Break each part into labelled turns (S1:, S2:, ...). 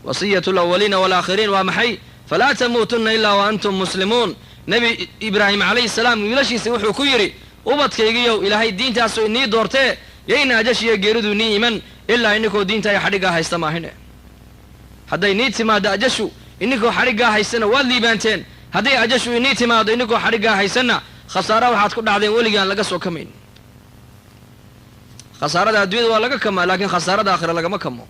S1: Wasiyatu alawaliina waalaakhiriin waa maxay? Falaa tamuutunna ilaa wa antum muslimuun. Nebi Ibraahim calayhi salaam wiilashiisa wuxuu ku yidhi, ubadkaygiyow, ilaahay diintaasu inii doortee, yayna ajashiyo geeridu nii iman ilaa ininkoo diinta ay xadhiggaa haysta maahine. Hadday nii timaaddo ajashu ininkoo xadhiggaa haystana, waad liibaanteen. Hadday ajashu inii timaado ininkoo xadhiggaa haysanna, khasaara waxaad ku dhacdeen weligaan laga soo kamayn. Khasaarada adduunyada waa laga kamaa, laakiin khasaarada aakhira lagama kamo.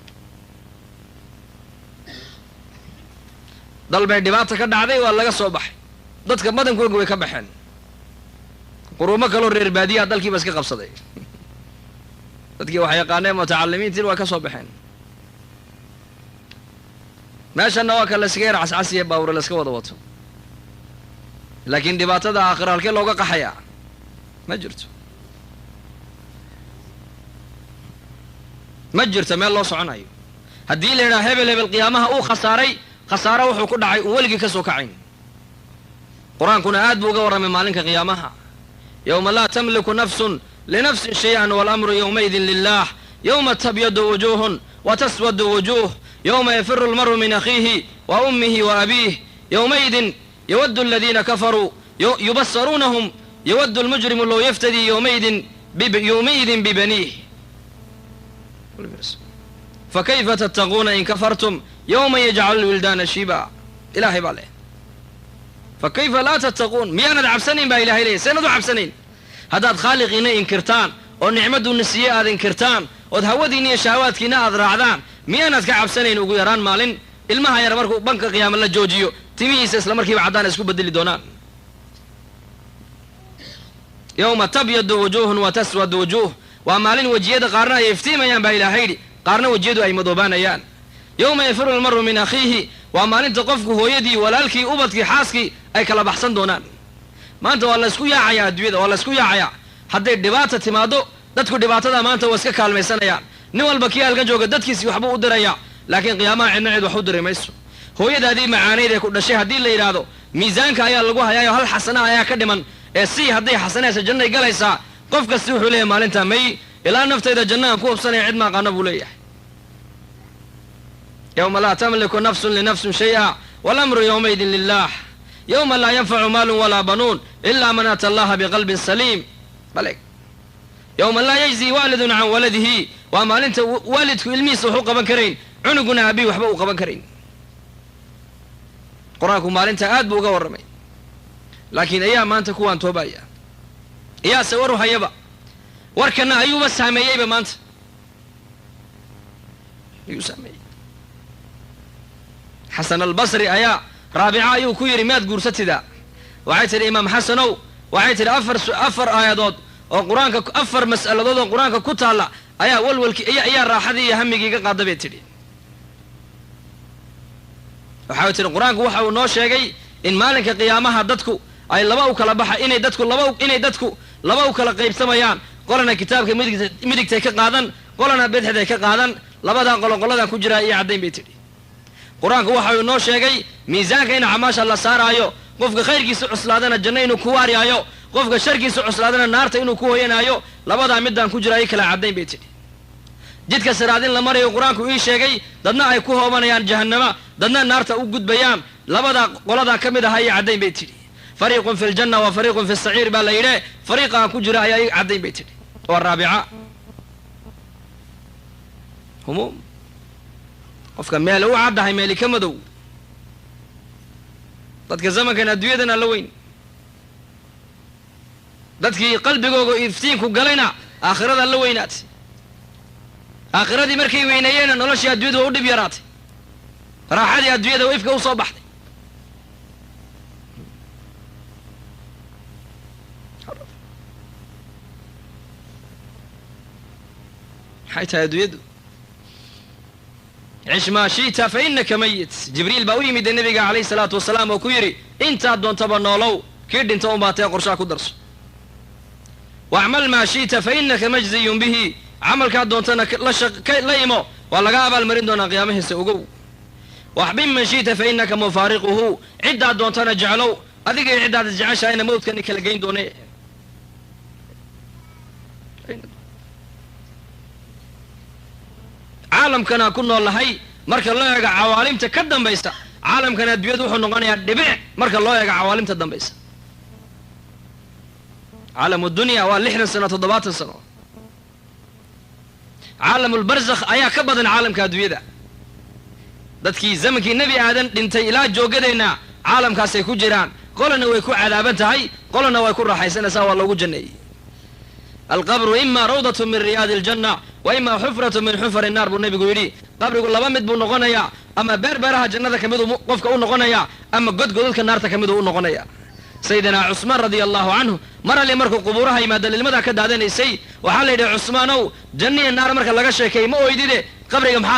S1: Dal bay dhibaata ka dhacday, waa laga soo baxay, dadka badankooga way ka baxeen. Quruumo kaloo reer baadiyaha dalkiiba iska qabsaday. Dadkii wax yaqaaneen, mutacalimiintiin, waa ka soo baxeen. Meeshanna waa ka layskaga yar cascasiya, baawure layska wada wato, laakiin dhibaatada aakhira halkee looga qaxayaa? Ma jirto, ma jirto meel loo soconayo. Haddii la yidhaha hebel hebel qiyaamaha uu khasaaray, khasaaro wuxuu ku dhacay uu weligii ka soo kacayn. Qur-aankuna aad buu uga warramay maalinka qiyaamaha: yowma laa tamliku nafsun linafsin shay-an waalamru yowmaidin lilah, yowma tabyadu wujuuhun wa taswadu wujuuh, yowma yafiru almaru min akhiihi wa ummihi wa abiih, yowmaidin yawaddu aladiina kafaruu yubasaruunahum, yawaddu almujrimu low yaftadii yowmaidin bibaniih, fakayfa tattaquuna in kafartum yowma yajcalu lwildaana shiiba. Ilaahay baa leh, fakayfa laa tattaquun? Miyaanad cabsanayn baa ilahay leeyay. Seenad u cabsanayn haddaad khaaliqiina inkirtaan oo nicmadduuna siiye aad inkirtaan, ood hawadiinna iyo shahawaadkiina aad raacdaan? Miyaanaad ka cabsanayn ugu yaraan maalin ilmaha yar markuu banka qiyaama la joojiyo, timihiisa isla markiiba caddaan isku bedeli doonaan? Yowma tabyadu wujuuhun wa taswadu wujuuh, waa maalin wejiyada qaarna ay iftiimayaan baa ilaahay yidhi, qaarna wejiyadu ay madoobaanayaan. Yowma yafiru almaru min akhiihi, waa maalinta qofku hooyadii, walaalkii, ubadkii, xaaskii ay kala baxsan doonaan. Maanta waa laysku yaacayaa adduunyada, waa laysku yaacayaa. Hadday dhibaata timaado, dadku dhibaatada maanta waa iska kaalmaysanayaan. Nin walba kii halkan jooga dadkiisii waxbuu u dirayaa, laakiin qiyaamaha cidna cid wax u diri mayso. Hooyadaadii macaanayd ee ku dhashay haddii la yidhaahdo miisaanka ayaa lagu hayaayo, hal xasana ayaa ka dhiman ee si hadday xasanaysa jannay galaysaa, qof kasti wuxuu leeyahay maalintaa may, ilaa naftayda jannahan ku hubsanaya cid maaqaano buu leeyahay. Yowma laa tamliku nafsun linafsin shay-a walamru yowmaidin lilah, yowma laa yanfacu maalun walaa banuun ila man ata allaha biqalbin saliim. Baleg, yowma laa yajzi waalidun can waladihi, waa maalinta waalidku ilmihiisa wax u qaban karayn, cunuguna aabihi waxba u qaban karayn. Qur-aanku maalinta aad buu uga warramay, laakiin ayaa maanta kuwaan toobaya? Iyaase war u hayaba? Warkana ayuuba saameeyeyba maanta, ayuu saameeyey. Xasan Albasri ayaa Raabica ayuu ku yidhi, miyaad guursatidaa? Waxay tidhi, Imaam Xasanow, waxay tidhi, afar aayadood oo Qur-aanka, afar mas'aladood oo Qur-aanka ku taalla ayaa walwalkii ayaa raaxadii iyo hamigii iga qaada, bay tidhi. Waxay tidhi, Qur-aanku waxa uu noo sheegay in maalinka qiyaamaha dadku ay laba u kala baxa, inay dadku laba u kala qaybsamayaan: qolana kitaabka midigtay ka qaadan, qolana bidixday ka qaadan. Labadaa qolo qoladan ku jiraa iyo caddayn, bay tidhi. Qur-aanku waxa uu noo sheegay miisaanka in acmaasha la saaraayo, qofka khayrkiisa cuslaadana janno inuu ku waariyaayo, qofka sharkiisa cuslaadana naarta inuu ku hoyanaayo. Labadaa midaan ku jira i kala caddayn, bay tidhi. Jidka siraadin la marayo Qur-aanku ii sheegay, dadna ay ku hoobanayaan jahannama, dadna naarta u gudbayaan. Labadaa qoladaa ka mid ahaa ii caddayn, bay tidhi. Fariiqun fi ljanna wa fariiqun fi saciir baa la yidhi, fariiqaan ku jira ayaa ii caddayn, bay tidhi. Waa Raabica. Humuum qofka meel u caddahay, meeli ka madow. Dadka zamankan adduunyadan alla weyn, dadkii qalbigooga iftiinku galayna aakhirada la weynaatay. Aakhiradii markay weyneeyeenna noloshii addunyadu waa u dhib yaraatay, raaxadii adduunyada waa ifka usoo baxday. Maxay tahay adduunyadu? Cish maa shi'ta fa inaka mayit. Jibriil baa u yimid nabiga calayhi salaatu wasalaam oo ku yidhi, intaad doontaba noolow, kii dhinto un baa tee, qorshaa ku darso. Wacmal maa shi'ta fa inaka majziyun bihi, camalkaad doontana la imo, waa laga abaalmarin doonaa qiyaamahiisa, ogow. Waxbib man shi'ta fa inaka mufaariquhu, ciddaad doontana jeclow, adiga iyo ciddaad isjeceshahayna mawdkani kala geyn doone. Caalamkana ku nool nahay Marka loo eego cawaalimta ka dambaysa, caalamkan adduunyadu wuxuu noqonayaa dhibic marka loo eego cawaalimta dambaysa. Caalamu dunya waa 60 sano, 70 sano. Caalamulbarzakh ayaa ka badan caalamka adduunyada. Dadkii zamankii Nebi Aadan dhintay ilaa joogadeenna caalamkaasay ku jiraan. Qolana way ku cadaaban tahay, qolana way ku raaxaysanaysaa, waa loogu janneeyey. Alqabru ima rawdatu min riyaadi aljanna wa ima xufratu min xufari naar buu nebigu yidhi. Qabrigu laba mid buu noqonayaa, ama beer beeraha jannada ka miduu qofka u noqonayaa, ama godgodadka naarta ka miduu u noqonaya. Sayidina Cusmaan radia allahu canhu mar alle markuu qubuuraha yimaado lilmadaa ka daadanaysay. Waxaa la yidhi, Cusmaanow, janniya naar marka laga sheekeey ma oydide, qabriga maxaa